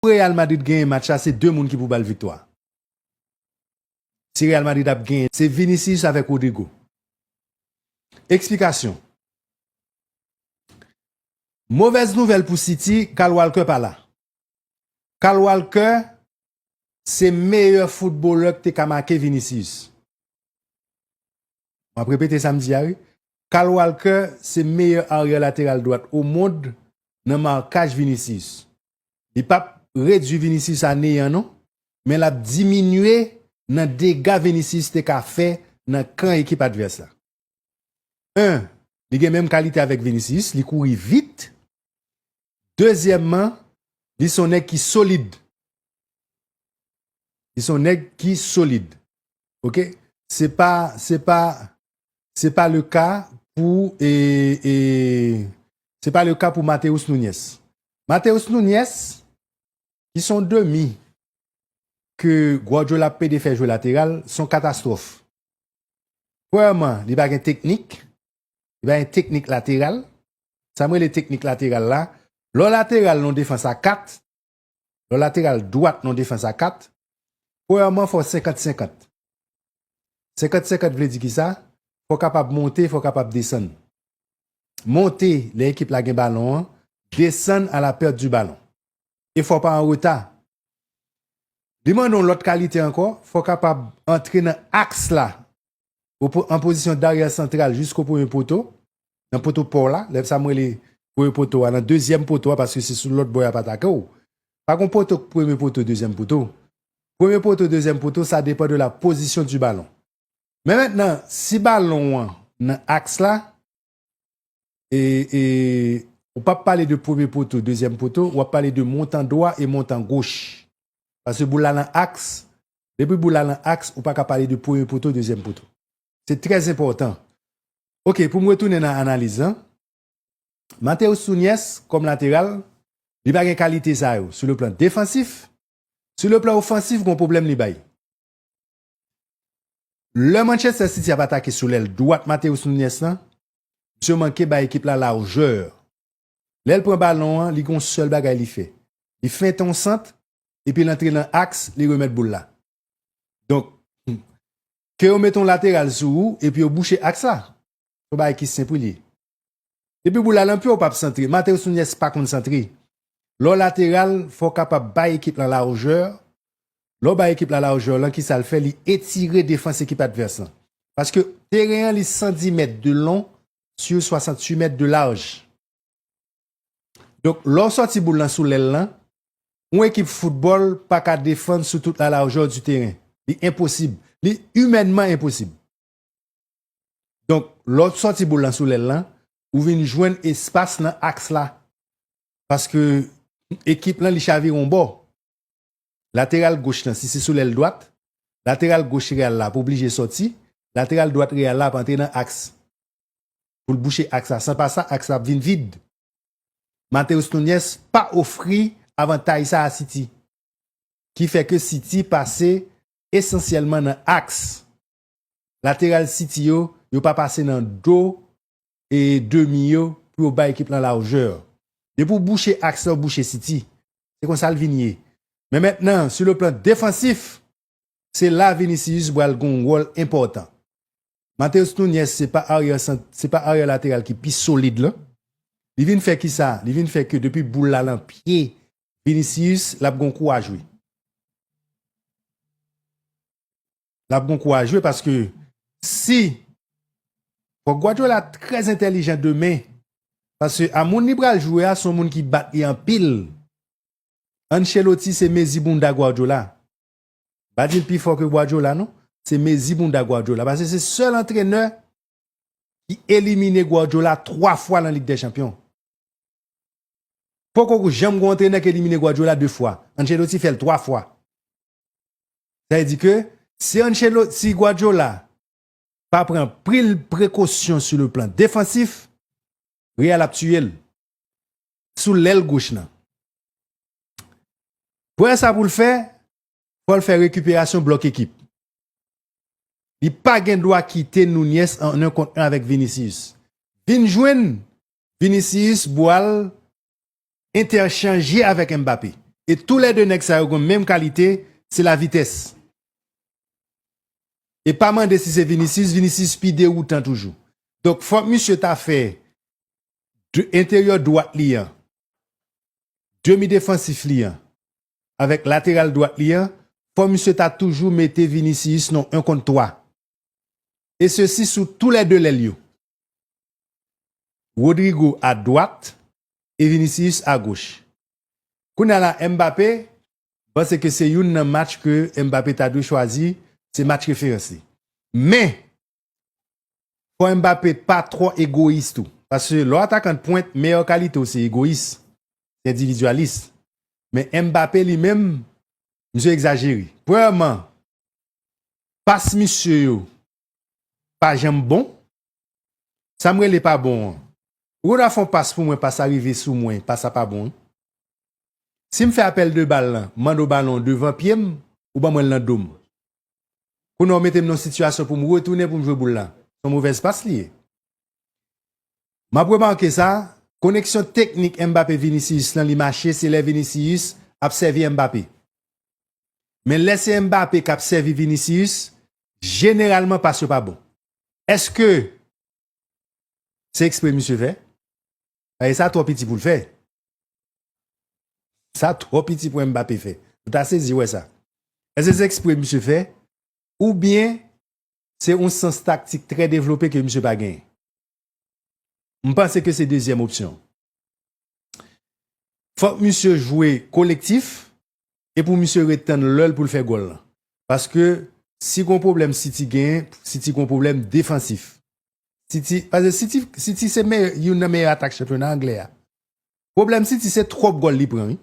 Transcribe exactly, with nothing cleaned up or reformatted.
Pou Real Madrid genyen match la, se de moun ki pou ba l viktwa. Si Real Madrid ap genyen, se Vinicius avèk Rodrygo. Eksplikasyon. Movèz nouvèl pou City, Kyle Walker pa la. Kyle Walker se meyè foutbolè ki te ka make Vinicius. M ap repete sa m di a, wi. Kyle Walker se meyè aryè lateral dwat o mond nan makaj Vinicius. Li p ap redui Vinicius a neyan, non, men l ap diminye nan dega Vinicius te ka fè nan kan ekip advès la. En, li gen menm kalite avèk Vinicius, li kouri vit. Dezyèmman, li se yon nèg ki solid. Li se yon nèg ki solid. Oke? Se pa, se pa, se pa le ka pou, e, e, se pa le ka pou Mateus Nuñez. Mateus Nuñez, ki se yon demi ke Guardiola ap pede fè jwe lateral, se yon katastwòf. Premyèman, li pa gen teknik. Li pa gen teknik lateral. Sa m rele teknik lateral la, lè w lateral nan defans a kat, lè w lateral dwat nan defans a kat, premyèman, fò senkant senkant. Senkant senkant vle di ki sa? Fò w kapab monte, fò w kapab desann. Monte lè ekip la gen balon an, desann à la perte du ballon. E fò w pa an reta. Li mande yon lòt kalite ankò, fò w kapab antre nan aks la, o po-, an pozisyon daryè santral jisko premye poto, nan poto pa w la, lè sa m rele premye poto a, nan dezyèm poto a, paske se sou lòt bò y ap atake w. Pa gon poto, premye poto, dezyèm poto. Premye poto, dezyèm poto, sa depann de la position du ballon. Men mentnan, si balon an nan aks la, e, e, ou p ap pale de premye poto, dezyèm poto, w ap pale de montan dwa e montan goch. Paske boul la nan aks, depi boul la nan aks, ou pa ka pale de premye poto, dezyèm poto. Se trè enpòtan. Oke, pou m retounen nan analiz lan, Mateus Nuñez, kòm lateral, li pa gen kalite sa yo. Sou le plan defansif, sou le plan ofansif, gon pwoblèm li bay. Lè Manchester City ap atake sou lèl dwat Mateus Nuñez lan, misye manke bay ekip la lajè. Lè l pran balon an, li gon sèl bagay li fè. Li fente yon sant, epi l antre nan aks, li remèt boul la. Donk, ke yo mete yon lateral sou ou, epi yo bouche aks la. Se yon bagay ki senp wi li ye. Depi boul la nan pye w, w p ap santre. Mateus Nuñez pa konn santre. Lè w lateral, fò w kapab bay ekip lan lajè. Lè w bay ekip la lajè lan, kisa l fè? Li etire defans ekip advès lan. Paske teren an, li san dis mèt de long sur swasanntuit mèt de laj. Donk, lè w sòti boul lan sou lèl lan, yon ekip foutbòl pa ka defann sou tout la largeur du terrain. Li enposib. Li imènman enposib. Donk, lè w sòti boul lan sou lèl lan, ou vin jwenn espas nan aks la. Paske ekip lan, li chavire yon bò. Lateral goch lan, si se sou lèl dwat, lateral goch Real la ap oblije sòti, lateral dwat Real la ap antre nan aks. Pou l bouche aks la. San pa sa, aks la ap vin vid. Mateus Nuñez pa ofri avantaj sa a City. Ki fè ke City pase esansyèlman nan aks. Lateral City yo, yo pa pase nan do e demi yo pou yo bay ekip lan lajè. Depi w bouche aks la, w bouche City. Se konsa l vin ye. Men mentnan, sur le plan défensif, se la Vinicius pral gon wòl enpòtan. Mateus Nuñez se pa aryè sant, se pa aryè lateral ki pi solid lan. Li vin fè kisa? Li vin fè ke depi boul la lan pye Vinicius, l ap gon kou a jwe. L ap gon kou a jwe paske si, fòk Guardiola trè entèlijan demen, paske a moun li pral jwe a, se yon moun ki bat li anpil. Ancelotti se mezi bounda Guardiola. Pa di l pi fò ke Guardiola, non. Se mezi bounda Guardiola. Paske se sèl antrenè ki elimine Guardiola twa fwa nan Lig dè Chanpyon. Poko janm gon antrenè ki elimine Guardiola de fwa. Ancelotti fè l twa fwa. Sa vle di ke si Ancelo-, si Guardiola pa pran pil prekosyon sur le plan défensif, Real ap tiye l sou lèl goch lan. Premye sa pou l fè, fò l fè rekiperasyon blòk ekip. Li pa gen dwa kite Nuñez an un contre un avèk Vinicius. Vin jwenn Vinicius pral entèchanje avèk Mbappé. E toulède nèg sa yo gen menm kalite, se lavitès. E pa mande si se Vinicius, Vinicius pi dewoutan toujou. Donk, fòk misye ta fè de, enteryè dwat li an, demi defansif li an, avèk lateral dwat li an, fò misye ta toujou mete Vinicius nan en kont twa. E sesi sou toulède lèl yo. Rodrygo a dwat e Vinicius a goch. Kounye a la, Mbappé, m panse ke se youn nan match ke Mbappé ta dwe chwazi, se match referans li. Men, fò Mbappé pa twò egoyis tou. Paske lè w atakan de pwent, meyè kalite w se egoyis, se endividyalis. Men Mbappé li menm, misye egzajere. Premyèman, pas misye yo pa janm bon. Sa m rele pa bon an. Ou gen dwa fè yon pas pou mwen, pas la rive sou mwen, pas la pa bon. Si m fè apèl de bal lan, m mande w balon devan pye m, ou ban mwen l nan do m. Kounye a w mete m nan yon sitiyasyon pou m retounen pou m jwe boul la. Se yon movèz pas li ye. M ap remake sa, koneksyon teknik Mbappé Vinicius lan li mache, se lè Vinicius ap sèvi Mbappé. Men lè se Mbappé k ap sèvi Vinicius, jeneralman pas yo pa bon. Èske se ekspre misye fè? Paske sa twò piti pou l fè. Sa twò piti pou Mbappé fè. Ou ta sezi wè sa. Èske se ekspre misye fè? Oubyen se yon sans taktik trè devlope ke misye pa genyen? M panse ke se dezyèm opsyon. Fòk misye jwe kolektif e pou misye ret tann lè l pou l fè gòl lan. Paske si gon pwoblèm City genyen, City gon pwoblèm defansif. City, paske City, City se meyè, youn nan meyè atak chanpyona anglè a. Pwoblèm City se twòp gòl li pran, wi.